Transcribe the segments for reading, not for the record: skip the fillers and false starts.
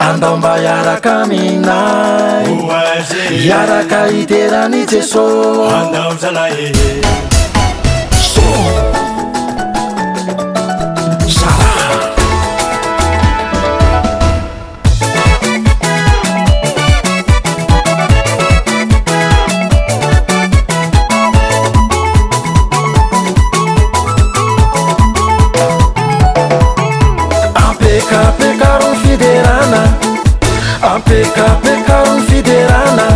Andao mba hiaraka aminay. Hiaraka hidera an'i Jesosy. Andao zalahy e. Ampekapekaro ny fiderana, ampekapekaro ny fiderana,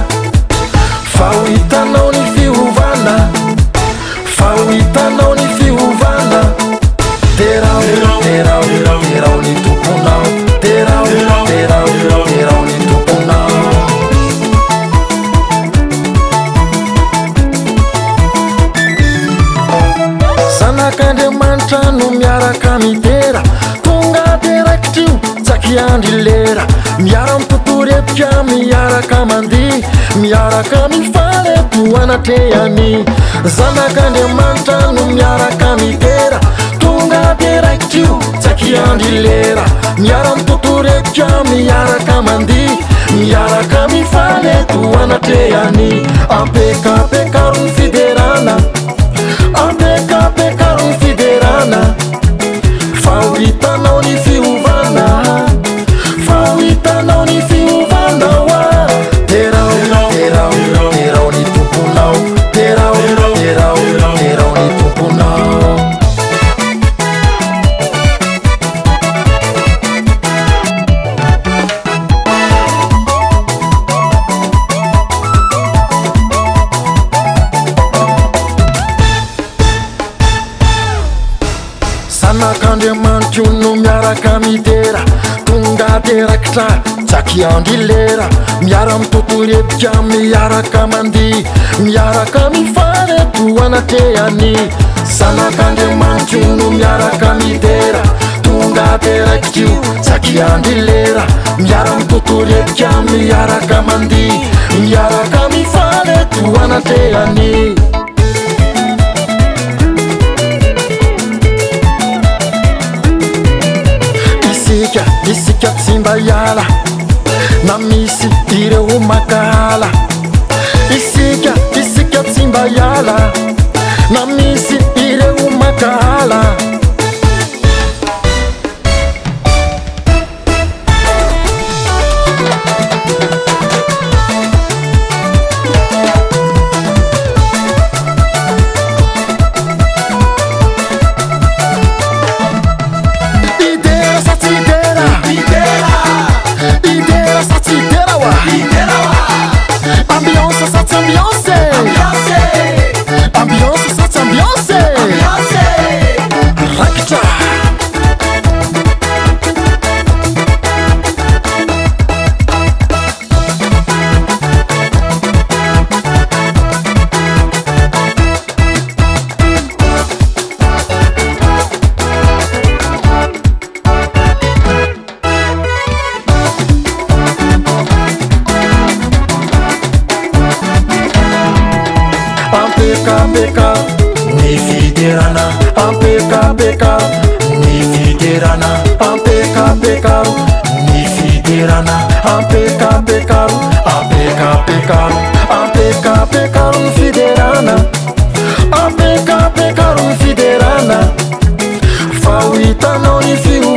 fa ho hitanao ny fiovana, fa ho hitanao ny fiovana. Derao, derao, derao ny Tomponao, derao, derao, derao ny Tomponao. Zanak'Andriamanitra no miaraka midera, tonga de raikitra io, tsy akiandry lera. Miara-mitotorebika, miaraka mandihy, miaraka mifaly eto anatrehany. Zanak'Andriamanitra no miaraka midera, tonga de raikitra io, tsy akiandry lera. Miara-mitotorebika, miaraka mandihy, miaraka mifaly eto anatrehany. Ampekapekaro ny fiderana, ampekapekaro ny fiderana, fa ho hitanao ny fiovana, fa ho hitanao ny fiovana hoa. Derao, derao, derao ny Tomponao, derao, derao, derao ny Tomponao. Zanak'Andriamanitra io no miaraka midera, tonga de raikitra, tsy akiandry lera. Miara-mitotorebika, miaraka mandihy, miaraka mifaly eto anatrehany. Zanak'Andriamanitra io no miaraka midera, tonga de raikitra io, tsy akiandry lera. Miara-mitotorebika, miaraka mandihy, miaraka mifaly eto anatrehany. Isika, isika tsy mba hiala, na misy ireo mankahala. Isika, isika tsy mba hiala, na misy ireo mankahala. Idera sa tsy idera? Idera sa tsy idera wa? Ambiance sa tsy ambiance? Ambiance sa tsy ambiance? Raikitra. Ampekapekaro ny fiderana, ampekapekaro ny fiderana, ampekapekaro ny fiderana, ampekapekaro, ampekapekaro, ampekapekaro ny fiderana, ampekapekaro ny fiderana, fa ho hitanao ny fiovana.